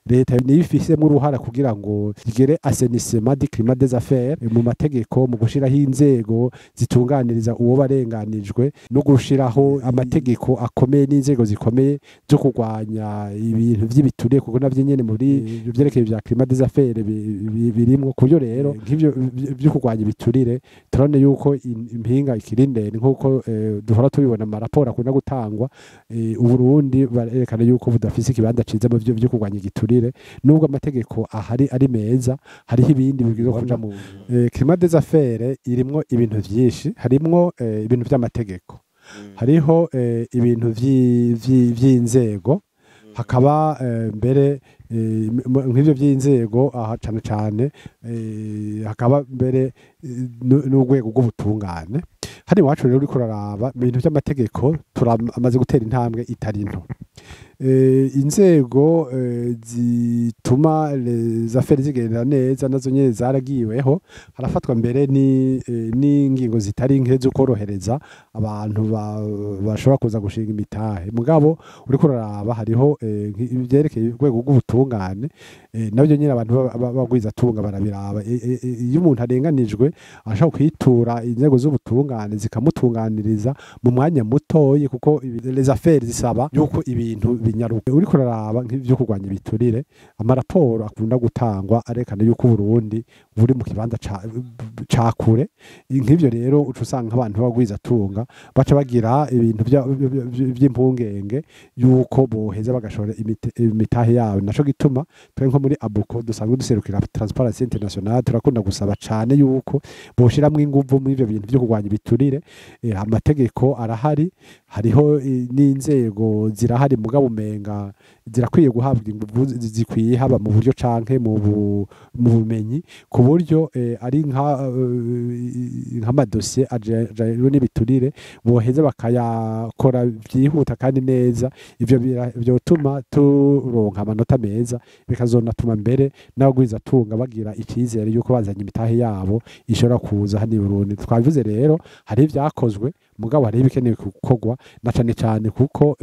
Leta niyo ifisemo uruhara kugira ngo igere assainissement du climat des affaires mu mategeko, mu gushiraho inzego zitunganiriza uwo barenganijwe, no gushiraho amategeko akomeye n'inzego zikomeye zo kurwanya ibintu vy'ibiturire, kuko navyo nyene muri vyerekeye vya climat des affaires birimwo. Ku buryo rero nk'ivyo vyo kurwanya ibiturire turabona yuko impinga ikiri ndende, nk'uko duhora tubibona mu maraporo akunda gutangwa. Uburundi barerekana yuko budafise ikibanza ciza mu vyo kurwanya igiturire. Nubwo amategeko ahari ari meza, hariho ibindi bibwirizwa kuja mu climat des affaires irimwo ibintu vyinshi. Harimwo ibintu vy'amategeko, hariho ibintu vy'inzego, hakaba mbere nk'ivyo vy'inzego aha cane cane, hakaba mbere n'urwego rw'ubutungane. Hano iwacu rero, uriko uraraba mu bintu vy'amategeko, turamaze gutera intambwe itari nto. Inzego zituma les affaires zigenda neza nazo nyene zaragiweho, harafatwa mbere n'ingingo zitari nke zo korohereza abantu bashobora kuza gushinga imitahe. Mugabo uriko uraraba hariho ivyerekeye urwego rw'ubutungane, navyo nyene abantu bagwizatunga barabiraba. Iyo umuntu arenganijwe ashobora kwitura inzego z'ubutungane zikamutunganiriza mu mwanya mutoyi, kuko les affaires zisaba yuko ibintu binyaruka. Uriko uraraba nk'ivyo kurwanya ibiturire, amaraporo akunda gutangwa arekana yuko Uburundi buri mu kibanza ca kure. Nk'ivyo rero uca usanga abantu bagwizatunga baca bagira ibintu vy'impungenge yuko boheza bagashora imitahe yabo. Naco gituma twe nko muri ABUKO dusanzwe duserukira Transparency International turakunda gusaba cane yuko boshiramwo inguvu muri ivyo bintu vyo kurwanya ibiturire. Amategeko arahari, hariho n'inzego zirahari, mugabo umenga zirakwiye guhabwa inguvu zikwiye, haba mu buryo canke mu bumenyi, ku buryo ari nk'amadosiye ajanye n'ibiturire boheza bakayakora vyihuta kandi neza. Ivyo vyotuma turonka amanota meza, bikazonatuma mbere n'abagwizatunga bagira icizere yuko bazanye imitahe yabo ishobora kuza hano i Burundi. Twabivuze rero, hari ivyakozwe, mugabo hariho ibikenewe gukorwa, na cane cane kuko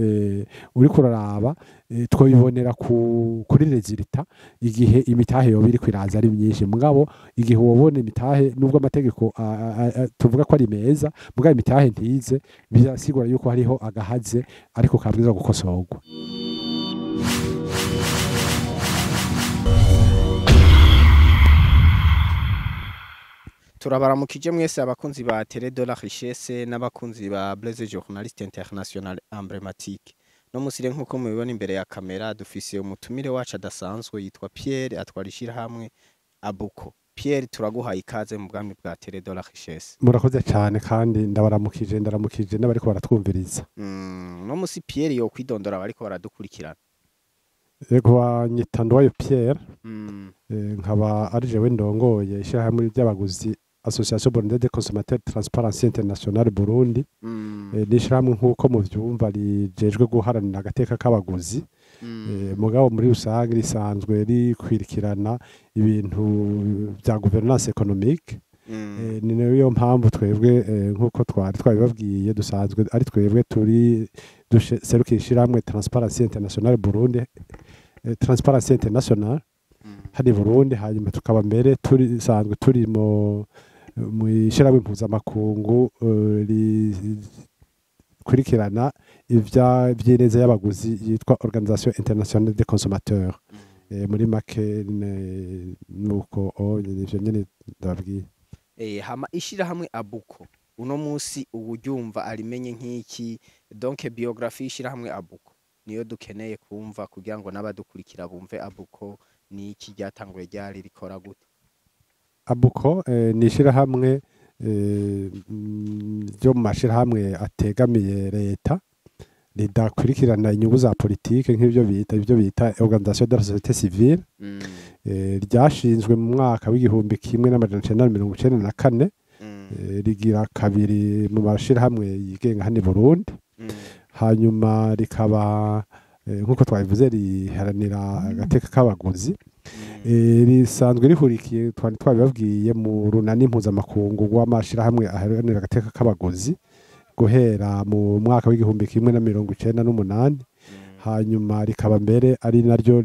uriko uraraba twobibonera kuri résultat igihe imitahe yoba iriko iraza ari myinshi. Mugabo igihe wobona imitahe, nubwo amategeko tuvuga ko ari meza, mugabo imitahe ntize, birasigura yuko hariho agahaze ariko kabwirizwa gukosorwa. Turabaramukije mwese abakunzi ba Télé de la Richesse n'abakunzi ba Blaise Journaliste International Emblématique. No musire, nkuko mubibona imbere ya kamera, dufise umutumire wacu adasanzwe yitwa Pierre, atwara ishirahamwe Abuko. Pierre, turaguhaye ikaze mu bwami bwa Télé de la Richesse. Murakoze cyane, kandi ndabaramukije, ndaramukije n'abariko baratwumviriza. No musi Pierre yo kwidondora abariko baradukurikirana. Yego, banyita Nduwayo Pierre, nkaba ari jewe ndongoye ishirahamwe ry'abaguzi, Association Burundaise des Consommateurs Transparency International Burundi. Ni ishirahamwe, nk'uko muvyumva, rijejwe guharanira agateka k'abaguzi. Mugabo muri rusange risanzwe rikwirikirana ibintu vya gouvernance économique. Ni nayo mpamvu twebwe, nk'uko twari twabibabwiye, dusanzwe ari twebwe turi duserukira ishirahamwe Transparency International Burundi, Transparency International hano i Burundi. Hanyuma tukaba mbere turi sanzwe turi mu ishirahamwe mpuzamakungu rikurikirana ivya vy'ineza y'abaguzi yitwa Organisation Internationale des Consommateurs. Muri make nuko ivyo nyene ndababwiye. Hama ishirahamwe Abuko uno musi uwuryumva arimenye nk'iki? Donc biographie y'ishirahamwe Abuko niyo dukeneye kumva kugira ngo n'abadukurikira bumve Abuko ni iki, ryatanguye ryari, rikora gute. Abuko ni ishirahamwe ryo mu mashirahamwe ategamiye leta, ridakurikirana inyungu za politike, nk'ivyo bita ivyo bita organisation de la société civile. Ryashinzwe mu mwaka w'1994. Rigira kabiri mu mashirahamwe yigenga hano i Burundi. Hanyuma rikaba, nk'uko twabivuze, riharanira agateka k'abaguzi. Risanzwe rihurikiye, twari twabibabwiye, mu runani mpuzamakungu rw'amashirahamwe aharanira agateka k'abaguzi guhera mu mwaka w'1998. Hanyuma rikaba mbere ari naryo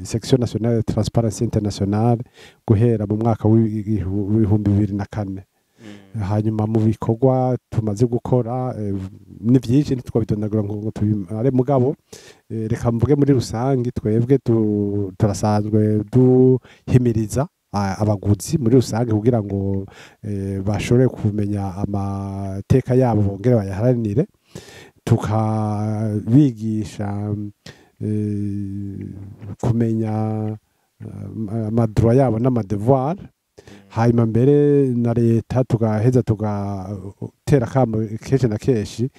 section nationale de Transparency International guhera mu mwaka w'2004. Hanyuma mu bikorwa tumaze gukora ni byinshi, ntitwabitondagura ngo tubimare, mugabo reka mvuge muri rusange: twebwe turasanzwe duhimiriza abaguzi muri rusange kugira ngo bashobore kumenya amateka yabo, bongere bayaharanire. Tukabigisha kumenya ama droits yabo n'ama devoirs. Hanyuma mbere na leta tugaheza tugatera akamo kenshi na kenshi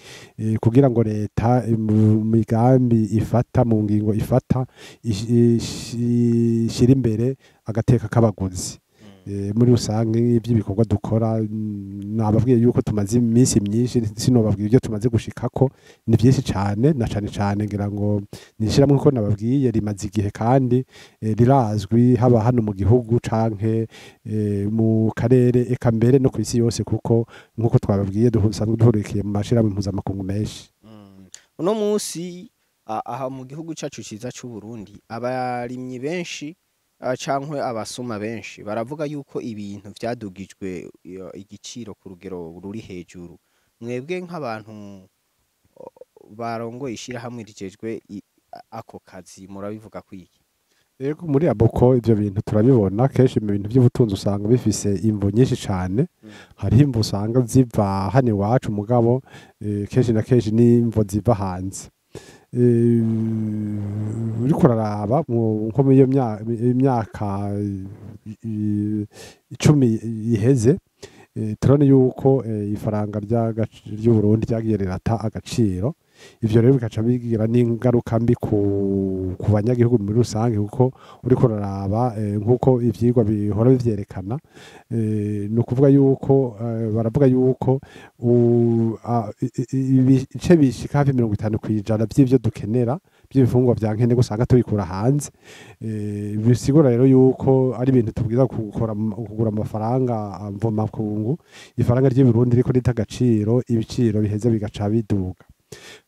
kugira ngo leta mu migambi ifata, mu ngingo ifata, ishyire imbere agateka k'abaguzi. Muri rusange iby'ibikorwa dukora, nababwiye yuko tumaze iminsi myinshi, sinobabwiye ibyo tumaze gushikako, ni byinshi cyane, na cyane cyane ngira ngo nishyiramo nkuko nababwiye rimaze igihe kandi rirazwi haba hano mu gihugu canke mu karere, eka mbere no ku isi yose, kuko nkuko twababwiye dusanzwe duhurikiye mu mashirahamwe mpuzamakungu menshi. Uno munsi aha mu gihugu cacu ciza c'u Burundi, abarimyi benshi cankwe abasuma benshi baravuga yuko ibintu vyadugijwe igiciro ku rugero ruri hejuru. Mwebwe nk'abantu barongoye ishirahamwe rijejwe ako kazi, murabivuga kwiki? Yego, muri ABUKO ivyo bintu turabibona kenshi. Mu bintu by'ubutunzi usanga bifise imvo nyinshi cane. Hariho imvo usanga ziva hano iwacu, mugabo kenshi na kenshi n'imvo ziva hanze. Uriko uraraba nko muri iyo imyaka 10 iheze, turabona yuko ifaranga ry'Uburundi ryagiye rirata agaciro. Ivyo rero bigaca bigira n'ingaruka mbi ku banyagihugu muri rusange, kuko uriko uraraba nk'uko ivyigwa bihora bivyerekana, ni ukuvuga yuko baravuga yuko ibice bishika hafi 50% vy'ivyo dukenera by'ibifungurwa vya nkenerwa usanga tubikura hanze. Bisigura rero yuko ari ibintu tubwiza kugura amafaranga mvamakungu. Ifaranga ry'Uburundi riko rita agaciro, ibiciro biheza bigaca biduga.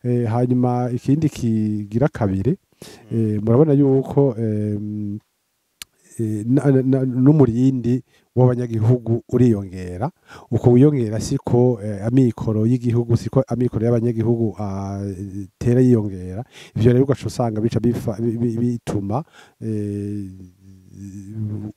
Hanyuma ikindi kigira kabiri, murabona yuko n'umurindi w'abanyagihugu uriyongera. Uko wiyongera siko amikoro y'igihugu, siko amikoro y'abanyagihugu atera yiyongera. Ivyo rero ugaca usanga bica bituma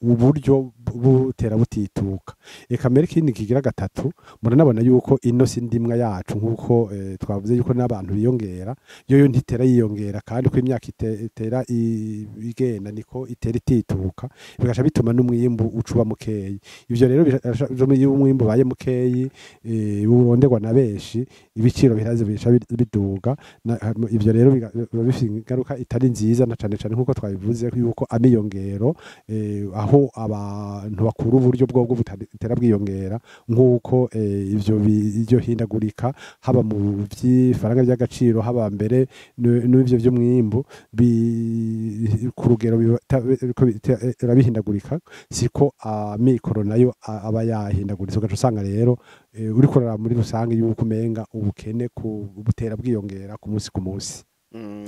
uburyo butera butituka. Eka mbere ikindi kigira gatatu, muranabona yuko ino si ndimwa yacu, nkuko twavuze yuko n'abantu biyongera, yoyo ntitera yiyongera, kandi uko imyaka itera igenda niko itera itituka, bigaca bituma n'umwimbu ucuba mukeyi. Ivyo rero iyo umwimbu ubaye mukeyi uronderwa na benshi, ibiciro biraza bica biduga. Ivyo rero biba bifise ingaruka itari nziza, na cane cane nkuko twabivuze yuko amiyongero aho abantu bakura uburyo bwobwo butera bwiyongera, nkuko ivyo iryo hindagurika haba mu vy'ifaranga by'agaciro, haba mbere n'ivyo vy'umwimbu ku rugero biriko bitera bihindagurika, siko amikoro nayo aba yahindaguritse. Ugaca usanga rero uriko uraraba muri rusange yuko umenga ubukene ku butera bwiyongera ku munsi ku munsi.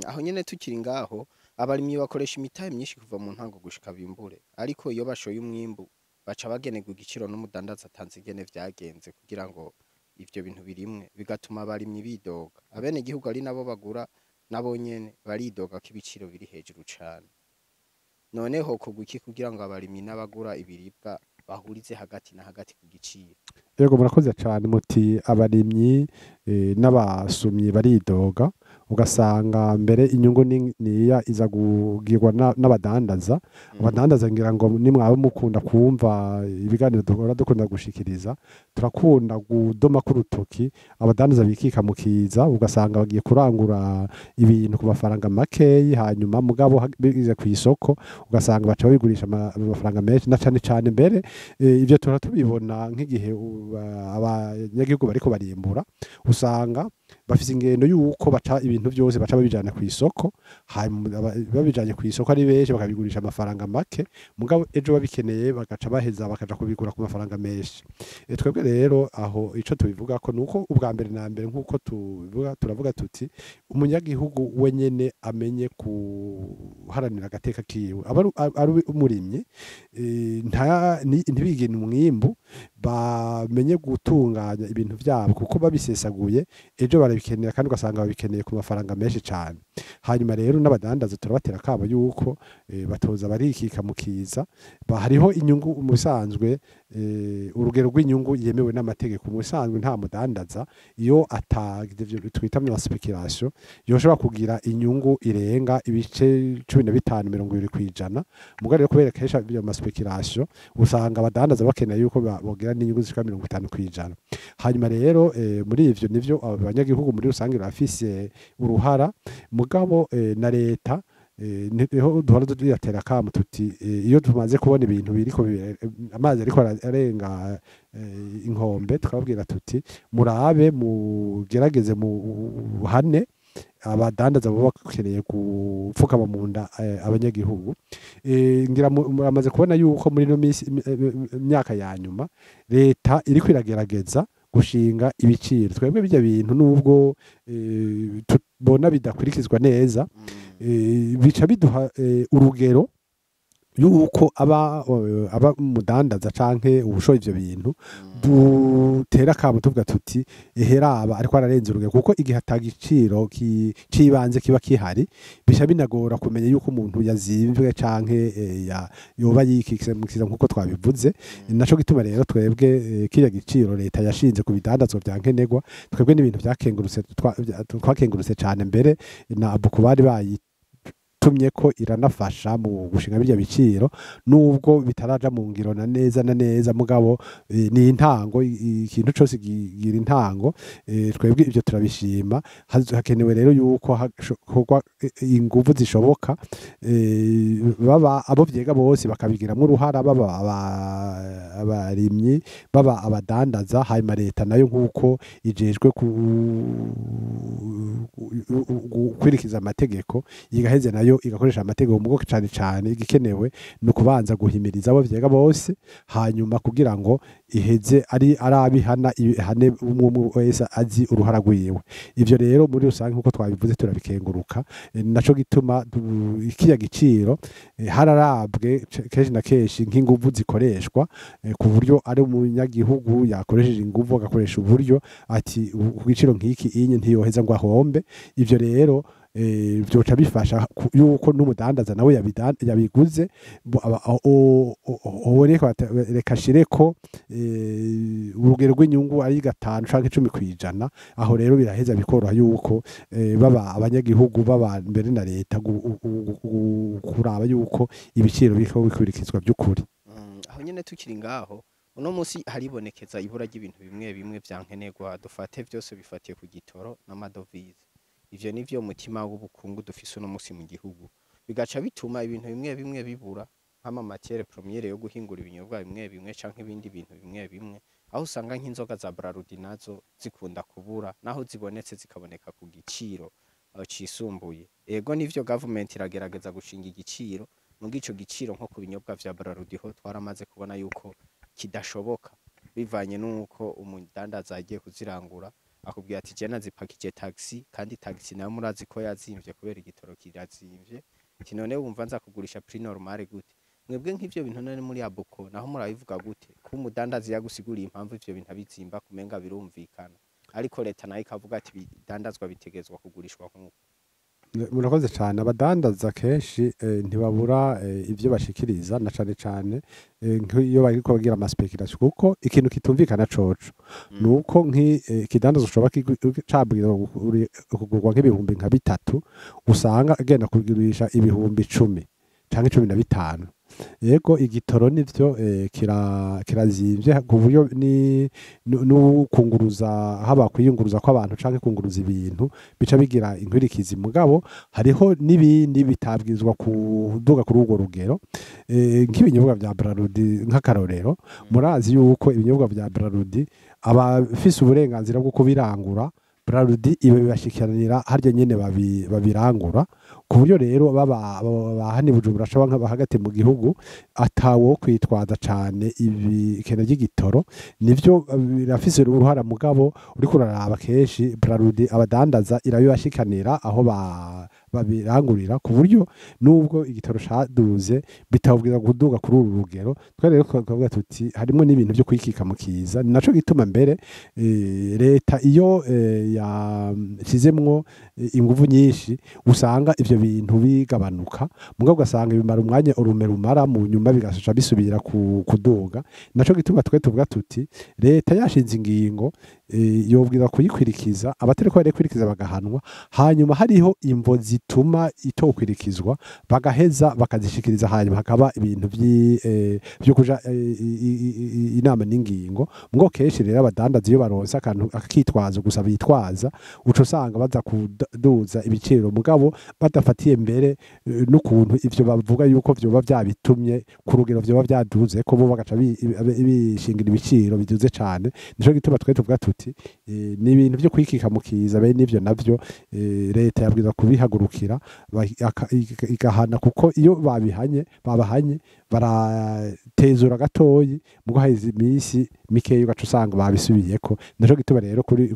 Aho nyene tukiri ngaho, abarimyi bakoresha imitahe myinshi kuva mu ntango gushika bimbure, ariko iyo bashoye umwimbu baca bagenerwa igiciro n'umudandaza atanze ingene vyagenze kugira ngo ivyo bintu birimwe, bigatuma abarimyi bidoga. Abenegihugu ari nabo bagura nabo nyene baridoga ko ibiciro biri hejuru cane. None hokorwa iki kugira ngo abarimyi n'abagura ibiribwa bahurize hagati na hagati ku giciro? Yego, murakoze cane. Muti abarimyi n'abasumyi baridoga, ugasanga mbere inyungu niya iza kugirwa n'abadandaza. Abadandaza, ngira ngo nimwaba mukunda kumva ibiganiro duhora dukunda gushikiriza, turakunda kudoma k'urutoki abadandaza bikika mu kiza, ugasanga bagiye kurangura ibintu ku mafaranga makeyi, hanyuma mugabo bigeze ku isoko ugasanga baca babigurisha amafaranga menshi. Na cane cane mbere ivyo tuhora tubibona nk'igihe abanyagihugu bariko barimbura, usanga Bafise ingendo yuko baca ibintu byose baca babijana ku isoko, hanyuma babijanye ku isoko ari benshi bakabigurisha amafaranga make, mugabo ejo babikeneye bagaca baheza bakaja kubigura ku mafaranga menshi. Twebwe rero aho ico tubivuga ko nuko ubwa mbere na mbere, nkuko tubivuga, turavuga tuti umunyagihugu wenyene amenye kuharanira agateka kiwe. Aba ari umurimyi, ntibigene umwimbu, bamenye gutunganya ibintu vyabo, kuko babisesaguye ejo barabikenera, kandi ugasanga babikeneye ku mafaranga menshi cane. Hanyuma rero n'abadandaza turabatera kabo yuko batoza barikika mu kiza. Hariho inyungu mu bisanzwe, urugero rw'inyungu yemewe n'amategeko. Mu bisanzwe nta mudandaza iyo atagize ivyo twita mu spéculation yoshobora kugira inyungu irenga ibice 15, 20%. Mugabo rero kubera kenshi ibyo ma spéculation, usanga abadandaza bakeneye yuko bogira n'inyungu zishika 50%. Hanyuma rero muri ivyo nivyo abanyagihugu muri rusange barafise uruhara, mugabo na leta niho duhora tuyatera akamo tuti iyo tumaze kubona ibintu biriko amazi ariko arenga inkombe, tukababwira tuti murabe, mugerageze muhane abadandaza baba bakeneye gupfukama mu nda abanyagihugu. Ngira muramaze kubona yuko muri ino misi, imyaka ya nyuma, leta iriko iragerageza gushinga ibiciro. Twebwe bijya bintu nubwo tubona bidakurikizwa neza, bica biduha urugero yuko aba umudandaza canke uwushoye ivyo bintu, dutera akamo tuvuga tuti eheraba ariko ararenza urugero, kuko igihe atagiciro c'ibanze kiba kihari, bica binagora kumenya yuko umuntu yazimvwe canke yoba yikikise mukiza nkuko twabivuze. Naco gituma rero twebwe kiriya giciro leta yashinze ku bidandazwa vya nkenerwa, twebwe n'ibintu vyakengurutse, twakengurutse cane. Mbere na ABUKO bari bayitumye ko iranafasha mu gushinga birya biciro, nubwo bitaraja mu ngiro na neza na neza, mugabo ni intango. Ikintu cose kigira intango. Twebwe ivyo turabishima. Hakenewe rero yuko hakorwa inguvu zishoboka, baba abo vyega bose bakabigiramwo uruhara, baba abarimyi, baba abadandaza. Hanyuma leta nayo nkuko ijejwe gukwirikiza amategeko, igaheze nayo igakoresha amategeko. Mugo cane cane igikenewe ni ukubanza guhimiriza abo vyega bose, hanyuma kugira ngo iheze ari arabihana, ihane umwe umwe wese azi uruhara rwiwe. Ivyo rero muri rusange nkuko twabivuze turabikenguruka. Naco gituma ikiya giciro hararabwe kenshi na kenshi nk'inguvu zikoreshwa, ku buryo ari umunyagihugu yakoresheje inguvu, agakoresha uburyo ati ku giciro nk'iki inye ntiyoheza ngo ahombe. Ivyo rero vyoca bifasha yuko n'umudandaza nawe yabiguze reka ashireko urugero rw'inyungu ari 5 canke 10%. Aho rero biraheza bikoroha yuko baba abanyagihugu, baba mbere na leta kuraba yuko ibiciro biriko bikurikizwa by'ukuri. Aho nyene tukiri ngaho, uno munsi haribonekeza ibura ry'ibintu bimwe bimwe vya nkenerwa. Dufate vyose bifatiye ku gitoro n'amadovize. Ivyo nivyo mutima w'ubukungu dufise uno munsi mu gihugu, bigaca bituma ibintu bimwe bimwe bibura, nk'ama matière première yo guhingura ibinyobwa bimwe bimwe canke ibindi bintu bimwe bimwe, aho usanga nk'inzoga za Brarudi nazo zikunda kubura, naho zibonetse zikaboneka ku giciro cisumbuye. Ego nivyo, government iragerageza gushinga igiciro, muga ico giciro nko ku binyobwa vya Brarudi ho twaramaze kubona yuko kidashoboka, bivanye n'uko umudandaza agiye kuzirangura akubwira ati je nazipakije taxi, kandi taxi nayo murazi ko yazimvye kubera igitoro kirazimvye, ati none wumva nza kugurisha prix normal gute? Mwebwe nk'ivyo bintu none muri ABUKO naho murabivuga gute, ko umudandaza yagusiguriye impamvu ivyo bintu abizimba, kumenga birumvikana, ariko leta nayo ikavuga ati ibidandazwa bitegezwa kugurishwa nk'uko? Murakoze cyane. Abadandaza kenshi ntibabura ibyo bashikiriza, na cane cane nk'iyo bariko bagira ama spéculation, kuko ikintu kitumvikana coco nuko nk'ikidandazwa ushobora cabwira kugurwa nk'ibihumbi nka 3, usanga agenda kugurisha 10,000 canke 15. Yego, igitoro nivyo kirazimvye ku buryo ni n'ukunguruza, haba kwiyunguruza kw'abantu canke kunguruza ibintu, bica bigira inkwirikizi. Mugabo hariho n'ibindi bitabwirizwa kuduga kuri urwo rugero, nk'ibinyobwa vya Brarudi nk'akarorero. Murazi yuko ibinyobwa vya Brarudi abafise uburenganzira bwo kubirangura Brarudi ibi bibashikiranira harya nyene babirangura, ku buryo rero baba hano i Bujumbura canke hagati mu gihugu atawo kwitwaza cane ibikena ry'igitoro. Nivyo birafise uruhara, mugabo uriko uraraba kenshi Brarudi abadandaza irabibashikanira aho babirangurira, ku buryo nubwo igitoro caduze bitawubwiza kuduga kuri uru rugero. Twe rero tukavuga tuti harimo n'ibintu byo kwikika mu kiza. Ni naco gituma mbere leta iyo yashizemwo inguvu nyinshi usanga ivyo bintu bigabanuka, mugabo ugasanga bimara umwanya urume rumara, mu nyuma bigaca bisubira kuduga. Naco gituma twe tuvuga tuti leta yashinze ingingo, yobwira kuyikwirikiza, abatariko barayikwirikiza bagahanwa, hanyuma hariho imvo zituma itokwirikizwa bagaheza bakazishikiriza, hanyuma hakaba ibintu vyo kuja inama n'ingingo. Mugabo kenshi rero abadandaza iyo baronse akantu akitwazo gusa bitwaza, uca usanga baza kuduza ibiciro, mugabo badafatiye mbere n'ukuntu ivyo bavuga yuko vyoba vyabitumye ku rugero vyoba vyaduze, ko bo bagaca bishingira ibiciro biduze cane. Nico gituma twe tuvuga tuti ni ibintu vyo kwikika mu kiza. Bene ivyo navyo leta yabwirizwa kubihagurukira, igahana, kuko iyo babahanye baratezura gatoyi, mugo haheze iminsi mikeyi ugaca usanga babisubiyeko. Nico gituma rero kuri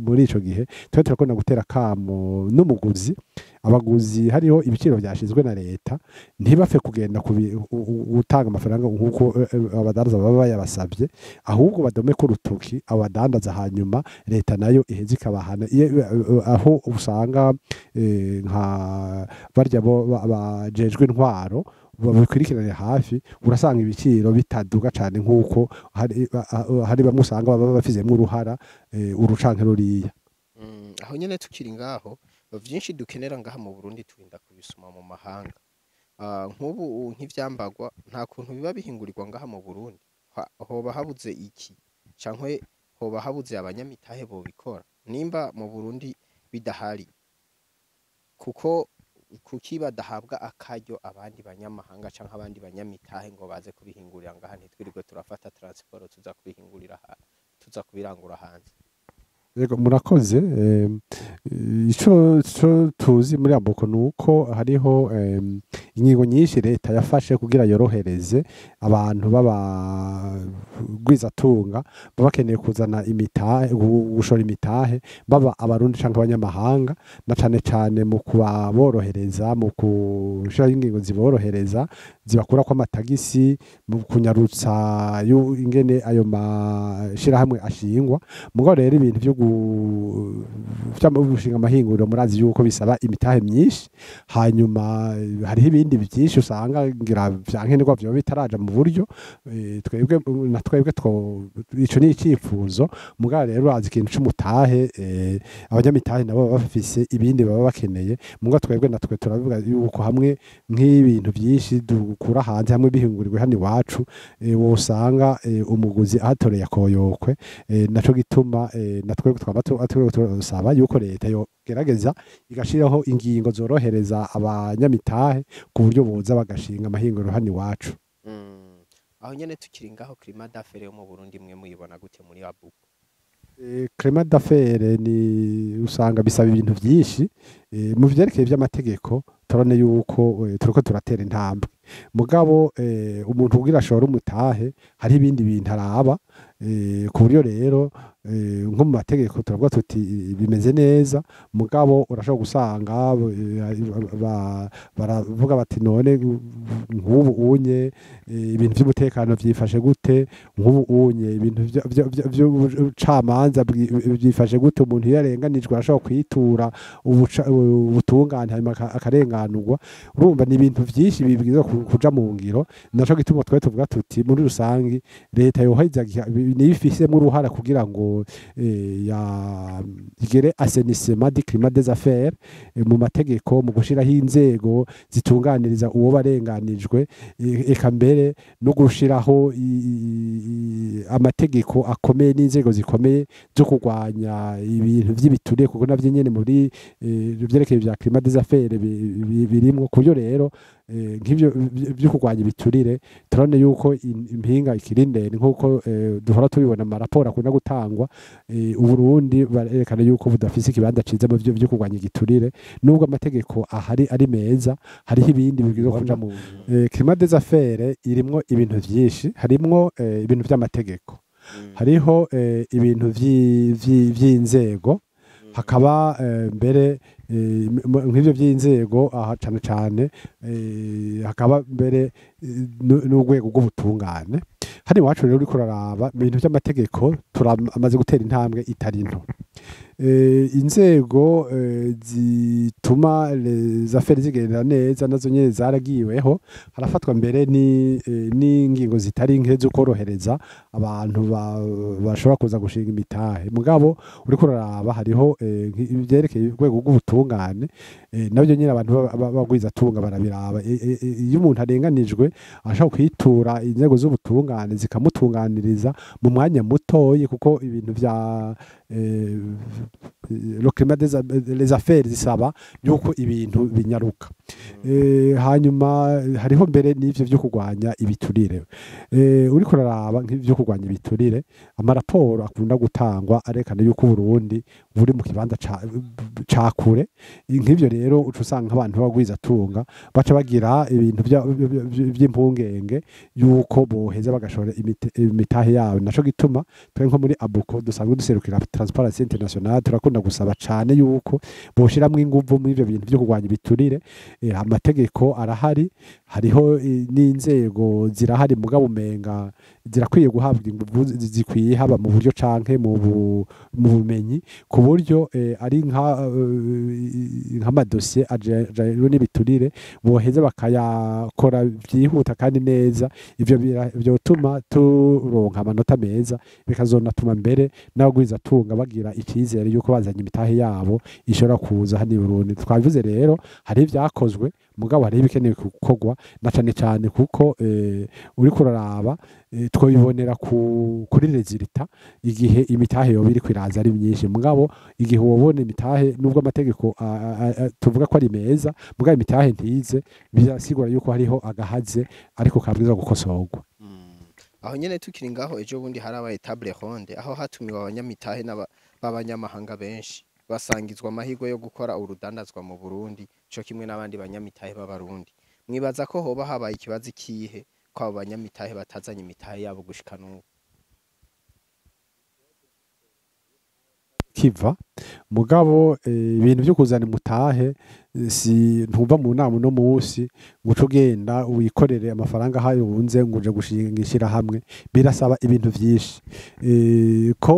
muri ico gihe twe turakunda gutera kamo n'umuguzi, abaguzi hariho ibiciro vyashizwe na leta ntibapfe kugenda gutanga amafaranga nk'uko abadandaza baba bayabasavye, ahubwo badome ko urutoki abadandaza, hanyuma leta nayo iheze ikabahana. Aho usanga nka barya bo bajejwe intwaro babikurikirane hafi, urasanga ibiciro bitaduga cane nk'uko hari bamwe usanga baba bafizemwo uruhara urucanke ruriya. Aho nyene tukiri ngaho, vyinshi dukenera ngaha mu Burundi turinda kubisuma mu mahanga. Nk'ubu nk'ivyambagwa nta kuntu biba bihingurirwa ngaha mu Burundi. Hoba habuze iki canke hoba habuze abanyamitahe bobikora nimba mu Burundi bidahari? Kuko kuki badahabwa akaryo abandi banyamahanga canke abandi banyamitahe ngo baze kubihingurira ngaha, ntitwirirwe turafata transport tuza kubihingurira tuza kubirangura hanze? Yego, murakoze. Ico tuzi muri Aboko nuko hariho ingingo nyinshi leta yafashe kugira yorohereze abantu b'abagwizatunga baba bakeneye kuzana imitahe, gushora imitahe, baba abarundi canke abanyamahanga, na cane cane mu kubaborohereza, mu gushiraho ingingo ziborohereza zibakurako amatagisi, mu kunyarutsa ingene ayo mashirahamwe ashingwa. Mugabo rero ibintu vyo gushinga amahinguriro murazi yuko bisaba imitahe myinshi, hanyuma hariho ibindi byinshi usanga ngira vyankenerwa vyoba bitaraja mu buryo. Twebwe na twebwe ico ni icifuzo. Mugabo rero urazi ikintu c'umutahe, abanyamitahe nabo baba bafise ibindi baba bakeneye. Mugabo twebwe natwe turavuga yuko hamwe nk'ibintu vyinshi dukura hanze hamwe bihingurirwe hano iwacu, wosanga umuguzi ahatoreye akoyokwe. Naco gituma na twebwe twaba turasaba yuko leta yogerageza igashiraho ingingo zorohereza abanyamitahe ku buryo boza bagashinga amahinguriro hano iwacu. Aho nyene tukiri ngaho, climat d'affaires yo mu Burundi mwe muyibona gute muri Abuko? Climat d'affaires ni usanga bisaba ibintu vyinshi. Mu vyerekeye vy'amategeko turabona yuko turiko turatera intambwe, mugabo umuntu kugira ashore umutahe hari ibindi bintu araba, ku buryo rero nko mu mategeko turavuga tuti bimeze neza, mugabo urashobora gusanga baravuga bati none nk'ubu unye ibintu vy'umutekano vyifashe gute, nk'ubu unye ibintu vy'ubucamanza vyifashe gute, umuntu iyo yarenganijwe arashobora kwitura ubutungane hanyuma akarenganurwa. Urumva ni ibintu vyinshi bibwirizwa kuja mu ngiro. Naco gituma twe tuvuga tuti muri rusangi leta yoheza niyo ifisemwo uruhara kugira ngo igere assainissement du climat des affaires, mu mategeko, mu gushiraho inzego zitunganiriza uwo barenganijwe, eka mbere no gushiraho amategeko akomeye n'inzego zikomeye zo kurwanya ibintu vy'ibiturire, kuko navyo nyene muri vyerekeye vya climat des affaires birimwo. Ku buryo rero nk'ivyo vyo kurwanya ibiturire turabona yuko impinga ikiri ndende nk'uko duhora. Duhora tubibona mu maraporo akunda gutangwa. Uburundi barerekana yuko budafise ikibanza ciza mu vyo kurwanya igiturire, nubwo amategeko ahari ari meza, hariho ibindi bibwirizwa kuja mu climat des affaires. Irimwo ibintu vyinshi, harimwo ibintu vy'amategeko, hariho ibintu vy'inzego, hakaba mbere nk'ivyo vy'inzego aha cane cane, hakaba mbere n'urwego rw'ubutungane. Hano iwacu rero, uriko uraraba mu bintu vy'amategeko, turamaze gutera intambwe itari nto. Inzego zituma les affaires zigenda neza nazo nyene zaragiweho, harafatwa mbere n'ingingo zitari nke zo korohereza abantu bashobora kuza gushinga imitahe. Mugabo uriko uraraba, hariho ivyerekeye urwego rw'ubutungane, nabyo nyene abantu bagwizatunga barabiraba. Iyo umuntu arenganijwe, ashobora kwitura inzego z'ubutungane zikamutunganiriza mu mwanya mutoyi, kuko ibintu vya le climat des les affaires zisaba yuko ibintu binyaruka. Hanyuma hariho mbere n'ivyo vyo kurwanya ibiturire. Uriko uraraba nk'ivyo kurwanya ibiturire, amaraporo akunda gutangwa arekana yuko Uburundi buri mu kibanza ca kure. Nk'ivyo rero uca usanga abantu b'abagwizatunga baca bagira ibintu vy'impungenge yuko boheza bagashora imitahe yabo. Naco gituma twe nko muri ABUKO dusanzwe duserukira Transparency International, turakunda gusaba cane yuko boshiramwo inguvu muri ivyo bintu vyo kurwanya ibiturire. Amategeko arahari, hariho n'inzego zirahari, mugabo umenga zirakwiye guhabwa inguvu zikwiye, haba mu buryo canke mu bumenyi, ku buryo ari nk'amadosiye ajejwe n'ibiturire boheza bakayakora vyihuta kandi neza. Ivyo vyotuma turonka amanota meza, bikazonatuma mbere n'abagwizatunga bagira icizere yuko bazanye imitahe yabo ishobora kuza hano i Burundi. Twabivuze rero, hari ivyakozwe, mugabo hariho ibikenewe gukorwa, na cane cane kuko uriko uraraba, twabibonera kuri résultat igihe imitahe yoba iriko iraza ari myinshi. Mugabo igihe wobona imitahe, nubwo amategeko tuvuga ko ari meza, mugabo imitahe ntize, birasigura yuko hariho agahaze ariko kabwirizwa gukosorwa. Aho nyene tukiri ngaho, ejo bundi harabaye table ronde aho hatumiwe abanyamitahe b'abanyamahanga benshi, basangizwa amahirwe yo gukora urudandazwa mu Burundi co kimwe n'abandi banyamitahe b'Abarundi. Mwibaza ko hoba habaye ikibazo ikihe ko abo banyamitahe batazanye imitahe yabo gushika n'ubu? Kiva mugabo ibintu vyo kuzana imutahe, si ntuva mu nama uno munsi ngo uce ugenda wikorere amafaranga hayunze ngo uje gushinga ishirahamwe. Birasaba ibintu vyinshi. Ko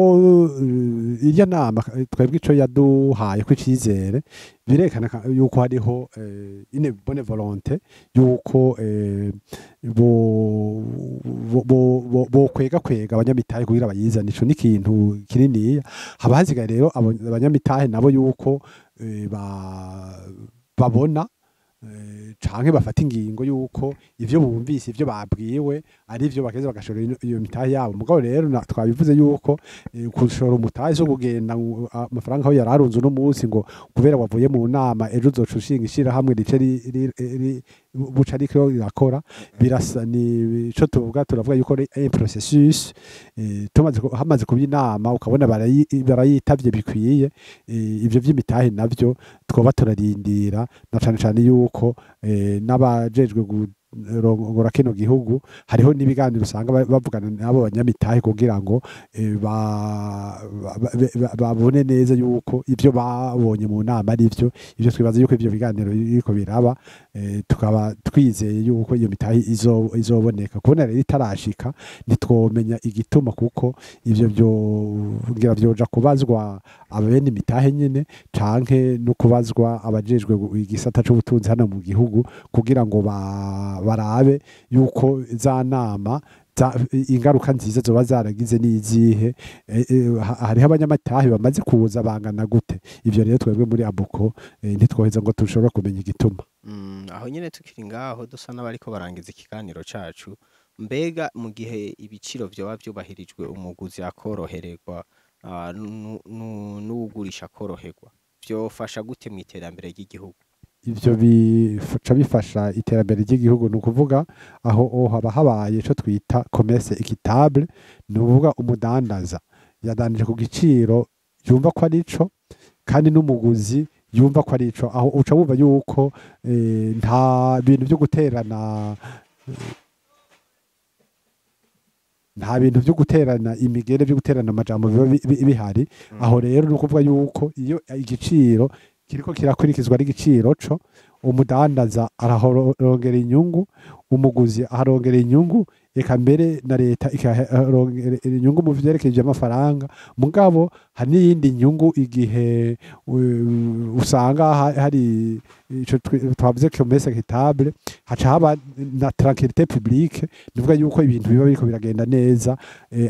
irya nama, twebwe ico yaduhaye ko icizere, birekana yuko hariho une bonne volonté yuko bo kwega kwega abanyamitahe kugira bayizane. Ico ni ikintu kininiya. Haba hasigaye rero abanyamitahe nabo yuko babona canke bafata ingingo yuko ivyo bumvise, ivyo babwiwe ari ivyo, bageze bagashora iyo mitahe yabo. Mugabo rero twabivuze yuko gushora umutahe so kugenda amafaranga aho yararunze uno munsi ngo kubera wavuye mu nama ejo uzoca ushinga ishirahamwe rice buca riko rirakora. Birasa ni ico tuvuga, turavuga yuko ari un processus. Tumaze hamaze kuba inama, ukabona barayitavye bikwiye, ivyo vy'imitahe navyo twoba turarindira, na cane cane yuko n'abajejwe kurongora kino gihugu hariho n'ibiganiro usanga bavugana n'abo banyamitahe kugira ngo babone neza yuko ivyo babonye mu nama ari vyo. Ivyo twibaza yuko ivyo biganiro biriko biraba, tukaba twizeye yuko iyo mitahe izoboneka. Kubona rero itarashika, ntitwomenya igituma, kuko ivyo vyo ngira vyoja kubazwa abene imitahe nyene canke no kubazwa abajejwe igisata c'ubutunzi hano mu gihugu, kugira ngo barabe yuko za nama ingaruka nziza zoba zaragize n'izihe, hariho abanyamitahe bamaze kuza bangana gute. Ivyo rero twebwe muri ABUKO ntitwoheza ngo tushobora kumenya igituma. Aho nyene tukiri ngaho, dusa n'abariko barangiza ikiganiro cacu, mbega mu gihe ibiciro vyoba vyubahirijwe, umuguzi akorohererwa, n'uwugurisha akoroherwa, vyofasha gute mw'iterambere ry'igihugu? Ivyo bica bifasha iterambere ry'igihugu. Ni ukuvuga aho haba habaye ico twita commerce équitable, ni ukuvuga umudandaza yadandaje ku giciro yumva ko arico, kandi n'umuguzi yumva ko arico. Aho uca wumva yuko nta bintu vyo guterana, nta bintu vyo guterana imigere, vyo guterana amajambo biba bihari. Aho rero ni ukuvuga yuko iyo igiciro kiriko kirakurikizwa ari igiciro co umudandaza arahorongera inyungu, umuguzi aharongera inyungu, eka mbere na leta ikaharongera inyungu mu vyerekeje amafaranga. Mugabo hari n'iyindi nyungu igihe usanga hari ico twavuze commerce équitable, haca haba na tranquillité publique. Nivuga yuko ibintu biba biriko biragenda neza,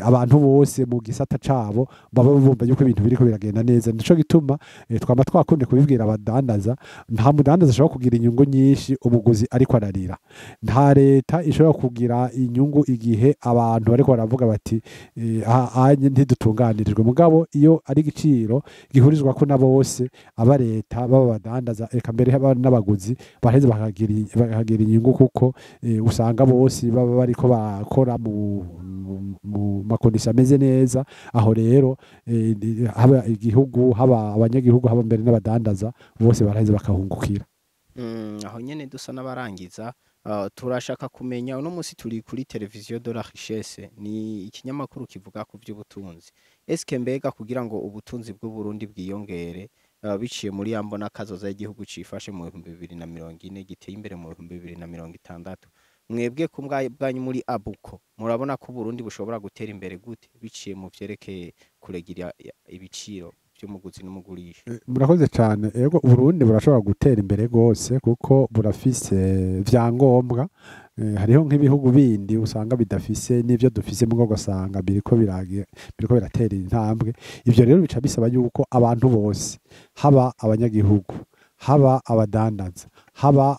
abantu bose mu gisata cabo baba bumva yuko ibintu biriko biragenda neza. Nico gituma twama twakunde kubibwira abadandaza: nta mudandaza ashobora kugira inyungu nyinshi umuguzi ariko ararira, nta leta ishobora kugira inyungu igihe abantu bariko baravuga bati anye ntidutunganirijwe. Mugabo iyo ari igiciro gihurizwako na bose, aba leta, baba abadandaza, eka mbere haba n'abaguzi, baraheza bakagira inyungu, kuko usanga bose baba bariko bakora mu ma conditions ameze neza. Aho rero haba igihugu, haba abanyagihugu, haba mbere n'abadandaza, bose baraheza bakahungukira. Aho nyene dusa n'abarangiza, turashaka kumenya, uno musi turi kuri Televiziyo de la Richesse, ni ikinyamakuru kivuga ku vy'ubutunzi. Eske mbega kugira ngo ubutunzi bw'u Burundi bwiyongere, biciye muri ya mbona kazoza y'igihugu cifashe mu 2040, giteye imbere mu 2060, mwebwe ku bwanyu muri Abuko murabona ko Burundi bushobora gutera imbere gute biciye mu vyerekeye kuregira ibiciro vy'umuguzi n'umugurisha? Murakoze cyane. Ego, Uburundi burashobora gutera imbere gose kuko burafise vyangombwa. Hariho nk'ibihugu bindi usanga bidafise n'ivyo dufise, mugo ugasanga biriko biratera intambwe. Ivyo rero bica bisaba yuko abantu bose, haba abanyagihugu, haba abadandaza, haba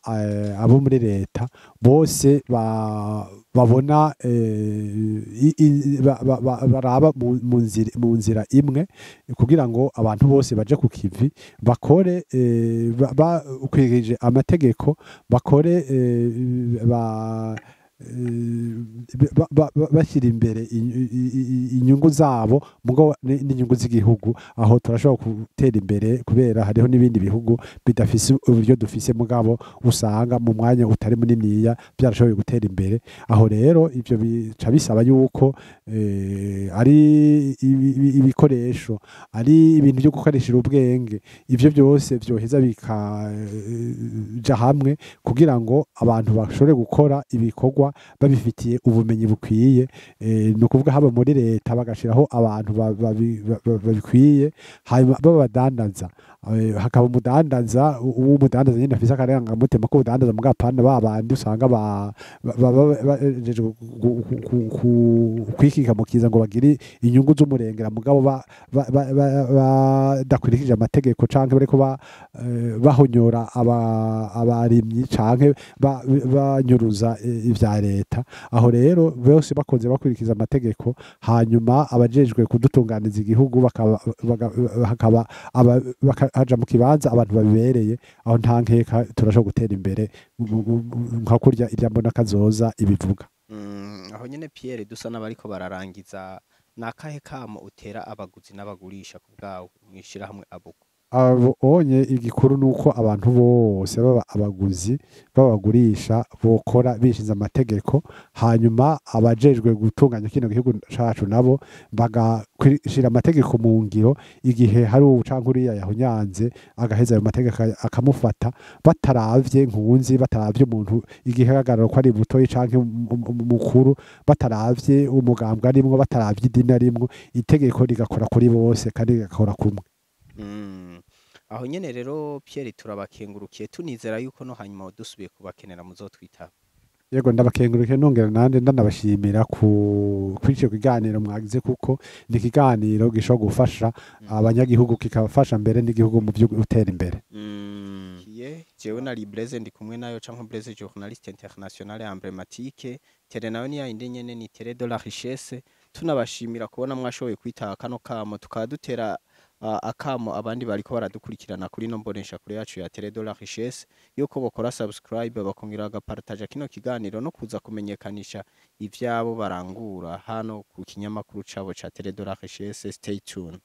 abo muri leta, bose babona baraba mu nzira imwe, kugira ngo abantu bose baje ku kivi, bakore bakwirije amategeko, bakore bashyira imbere inyungu zabo mugo n'inyungu z'igihugu. Aho turashobora gutera imbere, kubera hariho n'ibindi bihugu bidafise uburyo dufise, mugabo usanga mu mwanya utari muniniya byarashoboye gutera imbere. Aho rero ivyo bica bisaba yuko ari ibikoresho, ari ibintu byo gukoresha ubwenge, ivyo byose vyoheza bikaja hamwe kugira ngo abantu bashobore gukora ibikorwa babifitiye ubumenyi bukwiye. Ni ukuvuga haba muri leta bagashiraho abantu babikwiye, hanyuma babadandaza, hakaba umudandaza w'umudandaza nyine afise akarangamutima k'ubudandaza, mugabo apana ba bandi usanga bajeje kwikika mu kiza ngo bagire inyungu z'umurengera, mugabo badakurikije amategeko, canke bariko bahonyora abarimyi, canke banyuruza ivya leta. Aho rero bose bakoze bakurikiza amategeko, hanyuma abajejwe kudutunganiza igihugu hakaba bakaja mu kibanza abantu babibereye, aho nta nkeka turashobora gutera imbere nka kurya irya mbona kazoza ibivuga. Aho nyene Pierre, dusa n'abariko bararangiza, ni akahe kamo utera abaguzi n'abagurisha ku bwawe mwishirahamwe Abuko? Abonye igikuru nuko abantu bose, baba abaguzi, babagurisha, bokora bishinze amategeko, hanyuma abajejwe gutunganya kino gihugu cacu nabo bagashira amategeko mu ngiro. Igihe hari uwu canke uriya yahonyanze, agaheza ayo mategeko akamufata, bataravye nkunzi, bataravye umuntu igihagararo ko ari mutoyi canke mukuru, bataravye umugambwe arimwo, bataravye idini arimwo, itegeko rigakora kuri bose kandi rigakora kumwe. Aho nyene rero Pierre, turabakengurukiye, tunizera yuko no hanyuma dusubiye kubakenera muzotwitaba. Yego, ndabakengurukiye, nongera nande ndanabashimira ku kuri ico kiganiro mwagize, kuko ni ikiganiro gishobora gufasha abanyagihugu, kikabafasha mbere n'igihugu mu byo gutera imbere. Kiye jewe nari Blaise, ndi kumwe nayo canke Blaise, journaliste international emblématique. Télé nayo ni yayindi nyene, ni Télé de la Richesse. Tunabashimira kubona mwashoboye kwitaba kano kamo, tukaba dutera akamo abandi bariko baradukurikirana kuri no mbonesha kure yacu ya Télé de la Richesse yuko bokora subscribe, bakongera bagapartaja kino kiganiro no kuza kumenyekanisha ivyabo barangura hano ku kinyamakuru cabo ca Télé de la Richesse. Stay tuned.